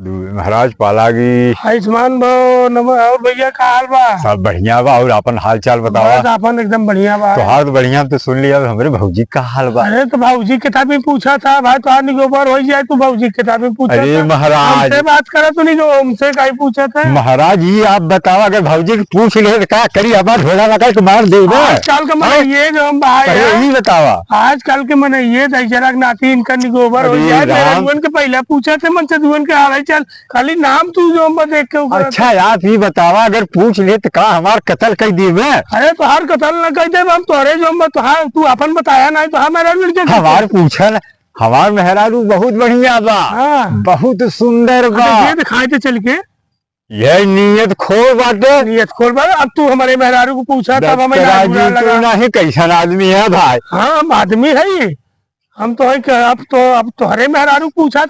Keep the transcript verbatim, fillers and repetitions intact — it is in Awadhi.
महाराज पालागी। आयुष्मान भव, नमः। और भैया, का हाल बा? सब बढ़िया बा। और आपन हाल चाल बतावा। बस, आपन एकदम बढ़िया बा। तोहार तो बढ़िया, हम तो सुन लिया, हमरे भौजी का हाल बा? अरे, तो भौजी के किताबी पूछा था भाई, तोहार निगोबर हो जाए, तू भौजी के किताबी पूछा अरे था। महाराज। हमसे बात करा, तू निगो-, हमसे काहे पूछा था? महाराज, ये आप बतावा, अगर भौजी के पूछ ले तो का करी, हमार ढोला लगा के मार देबे। आजकल के मने हाँ? ये जो हम भाई अरे, हैं, ये बतावा। आजकल के मने ये दहिजरा के नाती इनका निगोबर हो अरे जाए, मेरे राम। जुअन के पहले पूछा थे, मन से जुअन के हाल है, चल, खाली नाम तू जो हम देख के ऊपर अच्छा, आप ये बतावा, अगर पूछ ले तो का हमार कत्ल कर देबे? अरे, तोहार कत्ल ना कर देबे, हम तोहरे जो हम तो, हाँ, तू अपन बताया नहीं तो हमारा लड़के के हमार पूछा ना, हमार मेहरारू बहुत बढ़िया बा, हाँ। बहुत सुंदर बा। अच्छा, ये दिखाई दे चल के। ये नियत खोर बाटे। नियत खोर बा। अब तू हमारे मेहरारू को पूछा, तब हमें दत्तराज बुरा जी, तू लगा। नहीं, कैसन आदमी है भाई? हाँ, हम आदमी है। हम तो है कि अब तो, अब तोहरे मेहरारू पूछा